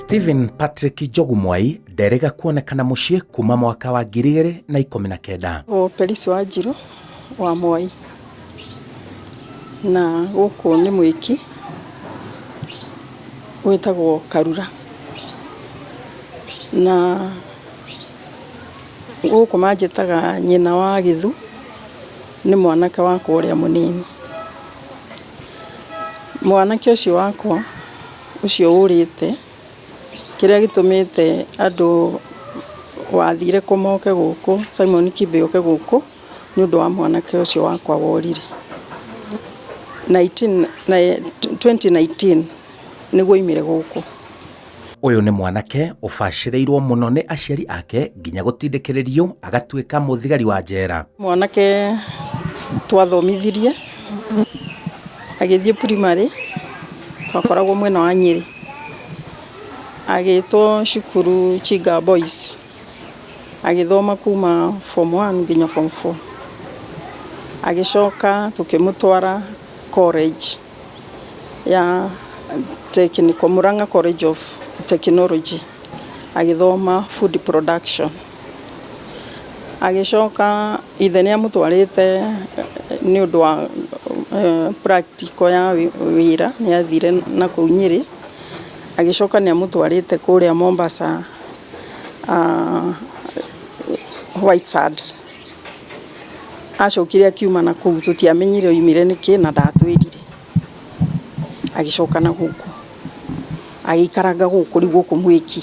Stephen Patrick Njogu Mwai nderĩga kuonekana mũciĩ kuma mwaka wa 2019. O Perisi wa Njirũ wa Mwai, na gũkũ nĩ mwĩki wĩtagwo Karura, na gũkũ manjĩtaga nyina wa Gĩthu, nĩ mwanake wakwa ũrĩa mũnini. Mwanake ũcio wakwa ũcio ũrĩte, kĩrĩa gĩtũmĩte andũ wathire kũ moke gũkũ, Simon Kibe oke gũkũ, nĩ ũndũ wa mwanake ũcio wakwa worire. 2019 nĩguo oimire gũkũ. Ũyũ nĩ mwanake ũbacĩrĩirwo mũno nĩ aciari ake nginya gũtindĩkĩrĩrio agatuĩka mũthigari wa njera. Mwanake twathomithirie agĩthiĩ primary, twakoragwo mwena wa Nyĩrĩ, agĩtwo cukuru Chinga Boys, agĩthoma kuma form 1 nginya form 4, agĩcoka tũkĩmũtwara college ya Technical, Murang'a College of Technology, agĩthoma food production. Agĩcoka ithe nĩ amũtwarĩte nĩ ũndũ wa practical ya wĩra, nĩ athire na kũu Nyĩrĩ, agĩcoka nĩ amũtwarĩte kũrĩa Mombasa, White Sand. Acokire akiuma na kũu, tũtiamenyire oimire nĩkĩ na ndatwĩrire. Agĩcoka na gũkũ, agĩikaranga gũkũ rĩu gũkũ mwĩki.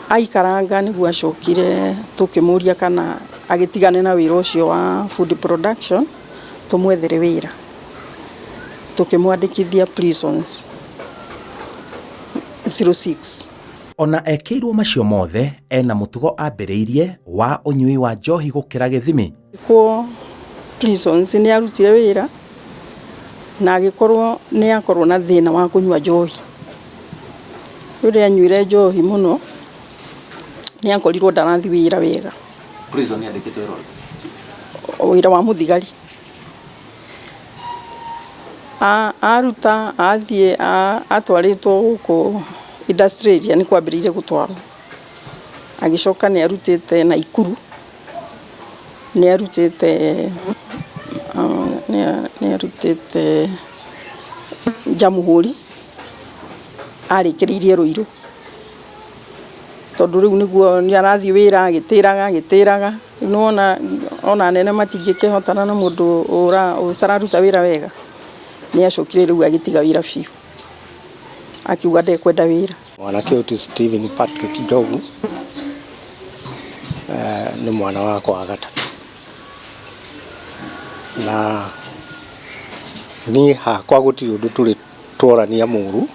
Aikaranga nĩguo acokire tũkĩmũria kana agĩtigane na wĩra ũcio wa food production, tũmwethere wĩra. Tũkĩmwandĩkithia prisons 06. Ona ekĩirwo macio mothe, ena mũtugo ambĩrĩirie wa ũnyui wa njohi gũkĩra gĩthimi. Kwo prisons nĩ arutire wĩra na agĩkorwo nĩ akorwo na thĩna wa kũnyua njohi. Rĩrĩa anyuire njohi mũno nĩ akorirwo ndarathiĩ wĩra wega. Prison yandĩkĩtwo wĩra ũrĩkũ? Wĩra wa mũthigari. Aruta athiĩ atwarĩtwo gũkũ industrial area nĩ kwambĩrĩirie gũtwarwo. Agĩcoka nĩ arutĩte Naikuru, nĩ arutĩte Jamhuri, arĩkĩrĩirie Ruiru. Tondũ rĩu nĩguo nĩ arathiĩ wĩra agĩtĩraga agĩtĩraga, rĩu nĩwona ona anene matingĩkĩhotana na mũndũ ũtararuta wĩra wega. Nĩ acokire rĩu agĩtiga wĩra biũ, akiuga ndekwenda wĩra. Mwanake ũyũ ti Stephen Patrick Njogu, nĩ mwana wakwa wa gatatũ, na niĩ hakwa gũtirĩ ũndũ tũrĩ tworania mũru,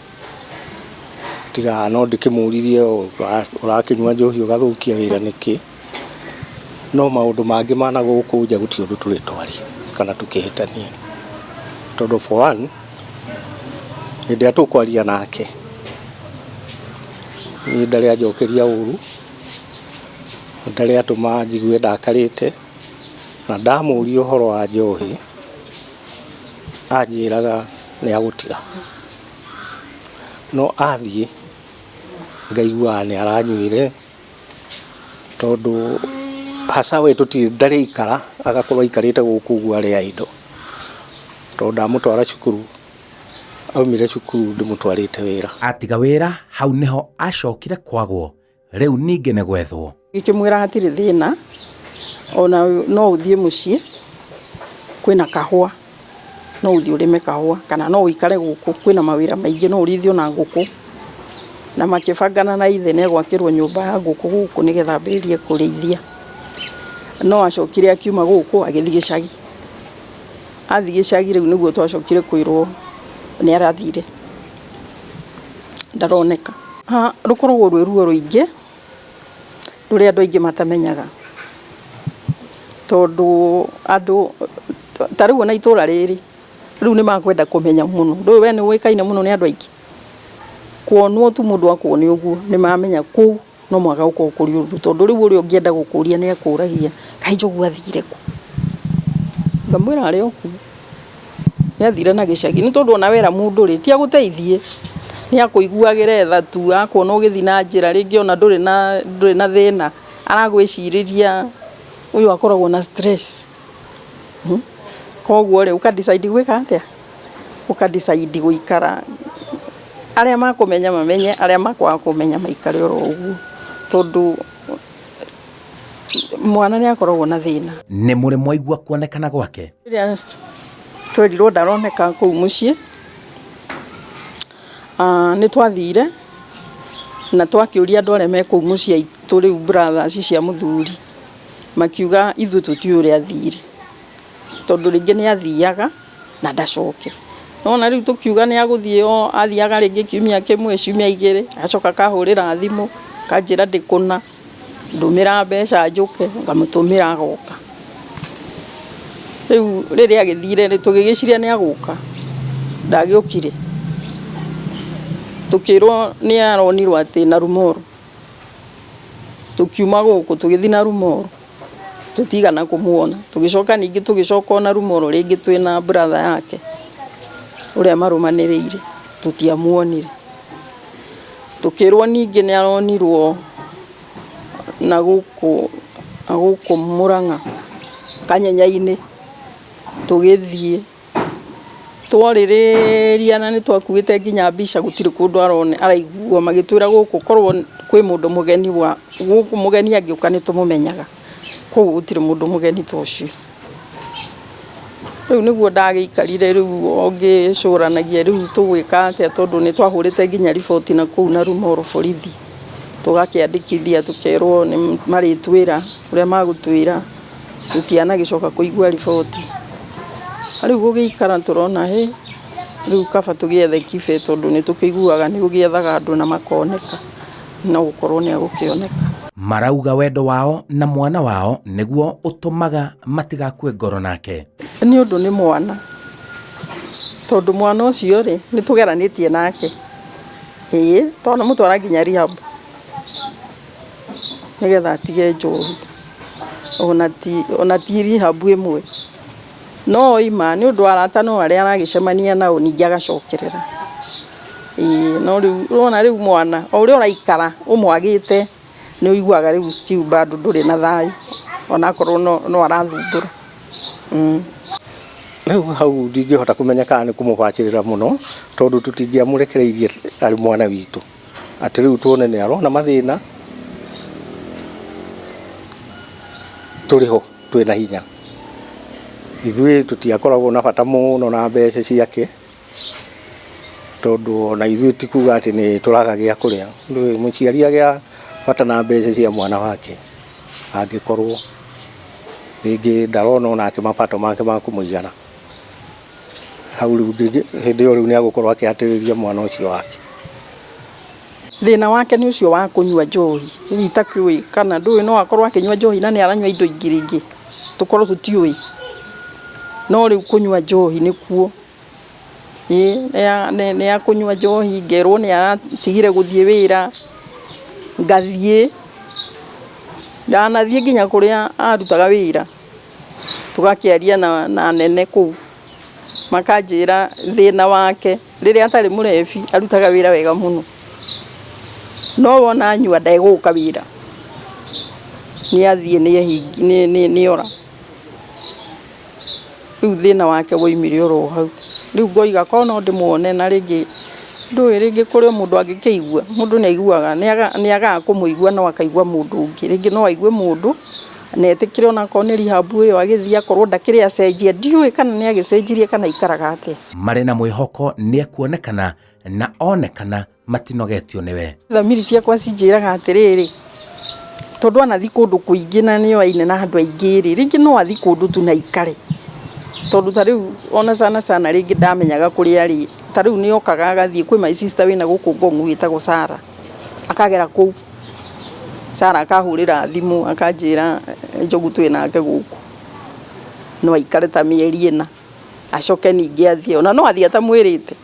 tiga no ndĩkĩmũririe ũrakĩnyua njohi ũgathũkia wĩra nĩkĩ, no maũndũ mangĩ ma na gũkũ nja gũtirĩ ũndũ tũrĩ twaria kana tũkĩhĩtania, tondũ for one hĩndĩ ĩrĩa tũkwaria nake niĩ ndarĩ anjokeria ũru, ndarĩ atũma njigue ndakarĩte, na ndamũria ũhoro wa njohi anjĩraga nĩ agũtiga, no athiĩ ngaiguaga nĩ aranyuire, tondũ hasa we tũtirĩ ndarĩ aikara agakorwo aikarĩte gũkũ ũguo arĩ idle, tondũ ndamũtwara cukuru aumire cukuru ndĩmũtwarĩte wĩra. Atiga wĩra hau nĩho acokire kwagwo, rĩu ningĩ nĩ gwethwo. Ngĩkĩmwĩra hatirĩ thĩna, ona no ũthiĩ mũciĩ kwĩna kahũa, no ũthiĩ ũrĩme kahũa kana no ũikare gũkũ kwĩna mawĩra maingĩ, no ũrĩithie ona ngũkũ. Na makĩbangana na ithe nĩ egwakĩrwo nyũmba ya ngũkũ gũkũ nĩgetha ambĩrĩrie kũrĩithia. No acokire akiuma gũkũ agĩthiĩ gĩcagi. Athiĩ gĩcagi rĩu nĩguo twacokire kwĩrwo nĩ arathire, ndaroneka. Rũkoragwo rwĩ ruo rũingĩ rũrĩa andũ aingĩ matamenyaga, tondũ andũ ta rĩu ona itũra rĩrĩ rĩu nĩ makwenda kũmenya mũno. Ndũĩ we nĩ ũĩkaine mũno nĩ andũ aingĩ, kuonwo tu mũndũ akuone ũguo nĩ mamenya kũu no mũhaka gũkorwo kũrĩ ũndũ, tondũ rĩu ũrĩa ũngĩenda gũkũria nĩ akũragia kaĩ Njogu athire kũ? Ngamwĩra arĩ o kũu, nĩ athire na gĩcagi, nĩ tondũ ona wera mũndũ rĩ ti agũteithie, Nĩ akũiguagĩra tha tu, akuona ũgĩthiĩ na njĩra rĩngĩ ona ndũrĩ na ndũrĩ na thĩna, aragwĩcirĩria ũyũ akoragwo na stress. Koguo rĩ, ũka decide gwĩka atĩa? Ũka decide gũikara, arĩa makũmenya mamenye, arĩa makwaga kũmenya maikare oro ũguo, tondũ mwana nĩ akoragwo na thĩna. Nĩ mũrĩ mwaigua kuonekana gwake? Rĩrĩa twerirwo ndaroneka kũu mũciĩ, nĩ twathire na twakĩũria andũ arĩa me kũu mũciĩ aitũ rĩu brothers cia mũthuri, makiuga ithuĩ tũtiũĩ ũrĩa athire, tondũ rĩngĩ nĩ athiaga na ndacoke. Nĩwona rĩu tũkiuga nĩ agũthiĩ o athiaga rĩngĩ kiumia kĩmwe, ciumia igĩrĩ, agacoka akahũrĩra thimũ, akanjĩra ndĩ kũna, ndũmĩra mbeca njũke, ngamũtũmĩra agoka. Rĩu rĩrĩa agĩthire rĩ, tũgĩgĩciria nĩ agũka, ndagĩũkire. Tũkĩrwo nĩ aronirwo atĩ Narumoro. Tũkiuma gũkũ tũgĩthiĩ Narumoro, tũtigana kũmuona. Tũgĩcoka ningĩ tũgĩcoka o Narumoro rĩngĩ twĩna brother yake ũrĩa marũmanĩrĩire, tũtiamuonire. Tũkĩrwo ningĩ nĩ aronirwo na gũkũ na gũkũ Mũrang'a Kanyenya-inĩ, tũgĩthiĩ tworĩrĩria na nĩ twakuĩte nginya mbica gũtirĩ kũndũ araiguo, magĩtwĩra gũkũ korwo kwĩ mũndũ mũgeni wa gũkũ mũgeni angĩũka nĩ tũmũmenyaga, koguo gũtirĩ mũndũ mũgeni ta ũcio. Rĩu nĩguo ndagĩikarire rĩu o ngĩcũranagia rĩu tũgwĩka atĩa tondũ nĩ twahũrĩte nginya riboti na kũu Narumoro borithi, tũgakĩandĩkithia tũkerwo nĩ marĩtwĩra ũrĩa magũtwĩra, tũtianagĩcoka kũigua riboti. Rĩu gũgĩikara tũrona hĩ, rĩu kaba tũgĩethe Kibe tondũ nĩ tũkĩiguaga nĩ ũgĩethaga andũ na makoneka, no gũkorwo nĩ egũkĩoneka. Marauga wendo wao na mwana wao nĩguo ũtũmaga matigakue ngoro nake. Nĩ ũndũ nĩ mwana, tondũ mwana ũcio rĩ, nĩ tũgeranĩtie nake, ĩĩ twanamũtwara nginya rehab nĩgetha atige njohi, ona ti rehab ĩmwe, no oima nĩ ũndũ arata no arĩa aragĩcemania nao ningĩ agacokerera, ĩĩ no rĩu ũrona rĩu mwana o ũrĩa ũraikara ũmwagĩte nĩ ũiguaga rĩu still bado ndũrĩ na thayũ onakorwo no arathumbũra. Rĩu hau ndingĩhota kũmenya kana nĩ kũmũbacĩrĩra mũno tondũ tũtingĩamũrekereirie arĩ mwana witũ atĩ rĩu tuone nĩ arona mathĩna tũrĩ ho twĩna hinya. Ithuĩ tũtiakoragwo na bata mũno na mbeca ciake tondũ ona ithuĩ ti kuga atĩ nĩ tũraga gĩa kũrĩa. Mũciari agĩa bata na mbeca cia mwana wake angĩkorwo rĩngĩ ndarona onake mapato make ma kũmũigana, hau rĩu hĩndĩ ĩyo rĩu nĩ agũkorwo akĩhatĩrĩria mwana ũcio wake. Thĩna wake nĩ ũcio wa kũnyua njohi, rĩu itakĩũĩ kana ndũĩ no akorwo akĩnyua njohi na nĩ aranyua indo ingĩ rĩngĩ tũkorwo tũtiũĩ, no rĩu kũnyua njohi nĩkuo, ĩĩ nĩ akũnyua njohi ngerwo nĩ aratigire gũthiĩ wĩra, ngathiĩ, ndanathiĩ nginya kũrĩa arutaga wĩra, tũgakĩaria na anene kũu, makanjĩra thĩna wake rĩrĩa atarĩ mũrebi arutaga wĩra wega mũno, no wona anyua ndegũka wĩra, nĩ athiĩ nĩ ora. Rĩu thĩna wake waumire oro hau. Rĩu ngoiga korwo no ndĩmuone na rĩngĩ ndũĩ rĩngĩ kũrĩ mũndũ angĩkĩigua, mũndũ nĩ aiguaga, nĩ agaga kũmũigua no akaigua mũndũ ũngĩ. Rĩngĩ no aigue mũndũ na etĩkĩre onakorwo nĩ rehab ĩyo agĩthiĩ akorwo ndakĩrĩ acenjia, ndiũĩ kana nĩ agĩcenjirie kana aikaraga atĩa. Marĩ na mwĩhoko nĩ ekuonekana na onekana matinogetio nĩwe. Thamiri ciakwa cinjĩraga atĩrĩrĩ, tondũ anathiĩ kũndũ kũingĩ na nĩ oaine na andũ aingĩ rĩ, rĩngĩ no athiĩ kũndũ tu na aikare. Tondũ ta rĩu ona sana sana rĩngĩ ndamenyaga kũrĩa arĩ, ta rĩu nĩ okaga agathiĩ kwĩ my sister wĩna gũkũ Ngong wĩtagwo Sarah, akagera kũu. Sarah akahũrĩra thimũ akanjĩra Njogu twĩ nake gũkũ, no aikare ta mĩeri ĩna acoke ningĩ athiĩ, ona no athiĩ atamwĩrĩte.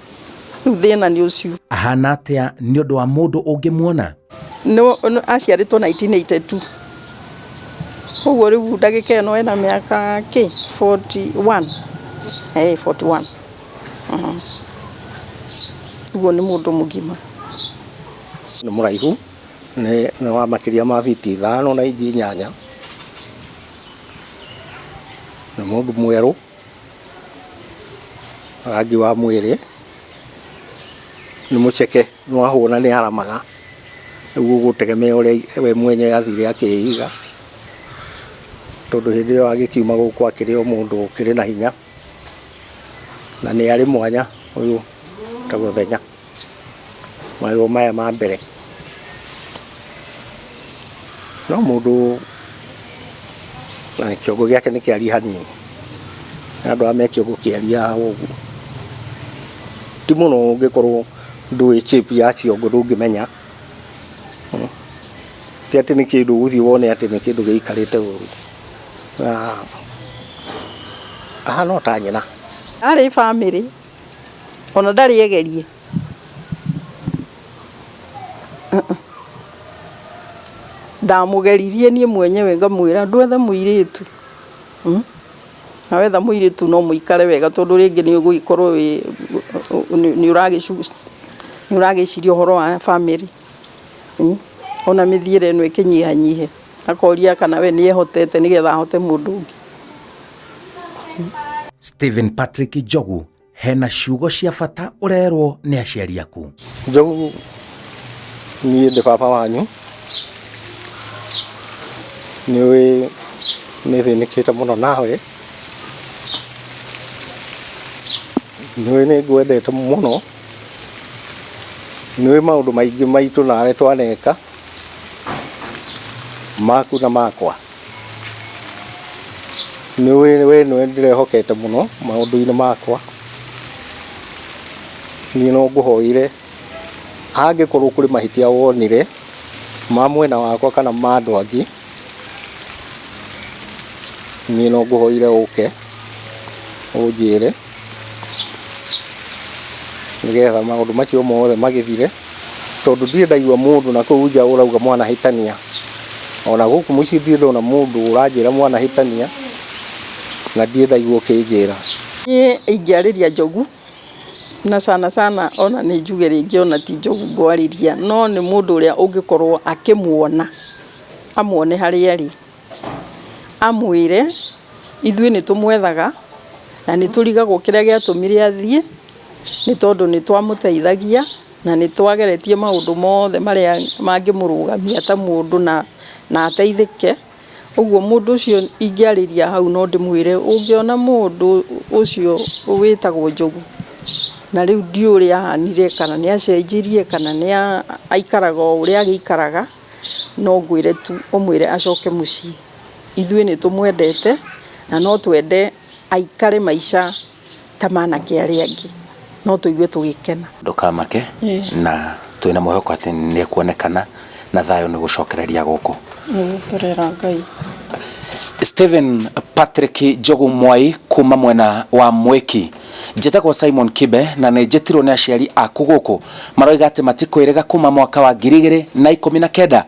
Rĩu thĩna nĩ ũcio. Ahana atĩa nĩ ũndũ wa mũndũ ũngĩmuona? No, aciarĩtwo 1982 koguo rĩu ndagĩka ĩno ena mĩaka kĩ 41, 41. Ũguo nĩ mũndũ mũgima. Nĩ mũraihu, nĩ wa makĩria ma biti 5 na inji 8. Nĩ mũndũ mwerũ, rangi wa mwĩrĩ, nĩ mũceke, nĩ wahũna nĩ aramaga. Rĩu ũgũtegemea ũrĩa we mwenyewe athire akĩiga, tondũ hĩndĩ ĩyo agĩkiuma gũkũ akĩrĩ o mũndũ ũkĩrĩ na hinya, na nĩ arĩ mwanya ũyũ wĩtagwo Thenya, magego maya ma mbere. No mũndũ na kĩongo gĩake nĩ kĩariĩ hanini, nĩ andũ arĩa me kĩongo kĩariĩ ũguo, ti mũno ũngĩkorwo ndũĩ shape ya kĩongo ndũngĩmenya. Ti atĩ nĩ kĩndũ ũgũthiĩ wone atĩ nĩ kĩndũ gĩikarĩte ũru. Na ahana o ta nyina. Arĩ bamĩrĩ ona ndarĩ egerie. Ndamũgeririe niĩ mwenyewe ngamwĩra ndwethe mũirĩtu. Na wetha mũirĩtu no mũikare wega tondũ rĩngĩ nĩ ũgũgĩkorwo wĩ nĩ ũragĩciria ũhoro wa bamĩrĩ. Ona mĩthiĩre ĩno ĩkĩnyihanyihe. Akoria kana we nĩ ehotete nĩgetha ahote mũndũ ũngĩ. Stephen Patrick Njogu, hena ciugo cia bata ũrerwo nĩ aciari aku. Njogu, niĩ ndĩ baba wanyu, nĩ nĩ thĩnĩkĩte mũno nawe, nĩũĩ nĩ ngwendete mũno, nĩũĩ maũndũ maingĩ maitũ nawe twaneka, maku na makwa. Nĩũĩ we nĩwe ndĩrehokete mũno maũndũ-inĩ makwa. Niĩ no ngũhoire angĩkorwo kũrĩ mahĩtia wonire ma mwena wakwa kana ma andũ angĩ, niĩ no ngũhoire ũke ũnjĩre nĩgetha maũndũ macio mothe magĩthire, tondũ ndirĩ ndaigua mũndũ na kũu nja ũrauga mwanahĩtania. Ona gũkũ mũciĩ ndirĩ ndona mũndũ ũranjĩra mwanahĩtania, na ndirĩ ndaigua ũkĩnjĩra. Niĩ ingĩarĩria Njogu, na sana sana ona nĩ njuge rĩngĩ ona ti Njogu ngwarĩria, no nĩ mũndũ ũrĩa ũngĩkorwo akĩmuona, amuone harĩa arĩ, amwĩre ithuĩ nĩ tũmwethaga na nĩ tũrigagwo kĩrĩa gĩatũmire athiĩ, nĩ tondũ nĩ twamũteithagia na nĩ twageretie maũndũ mothe marĩa mangĩmũrũgamia ta mũndũ na ateithĩke. Ũguo mũndũ ũcio ingĩarĩria hau no ndĩmwĩre ũngĩona mũndũ ũcio wĩtagwo Njogu na rĩu ndiũĩ ũrĩa ahanire kana nĩ acenjirie kana nĩ aikaraga o ũrĩa agĩikaraga, no ngwĩre tu ũmwĩre acoke mũciĩ. Ithuĩ nĩ tũmwendete na no twende aikare maica ta ma anake arĩa angĩ, no tũigue tũgĩkena. Ndũkamake na twĩna mwĩhoko atĩ nĩ ekuonekana na thayũ nĩ gũcokereria gũkũ. Nĩguo tũrera Ngai. Stephen Patrick Njogu Mwai kuma mwena wa Mwiki. Njĩtagwo Simon Kibe na nĩ njĩtirwo nĩ aciari aku gũkũ maroiga atĩ matikwĩrĩga kuma mwaka wa 2019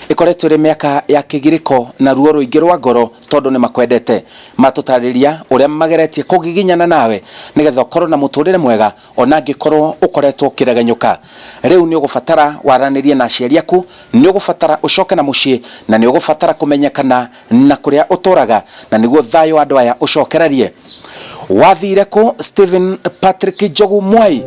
ĩkoretwo ĩrĩ mĩaka ya kĩgirĩko na ruo rũingĩ rwa ngoro tondũ nĩ makwendete. Matũtarĩria ũrĩa mageretie kũgiginyana nawe nĩgetha ũkorwo na mũtũrĩre mwega ona angĩkorwo ũkoretwo ũkĩregenyũka. Rĩu nĩ ũgũbatara waranĩrie na aciari aku, nĩ ũgũbatara ũcoke na mũciĩ na nĩ ũgũbatara kũmenyekana na kũrĩa ũtũraga na nĩguo thayũ wa andũ aya ũcokererie. Wathire kũ Stephen Patrick Njogu Mwai?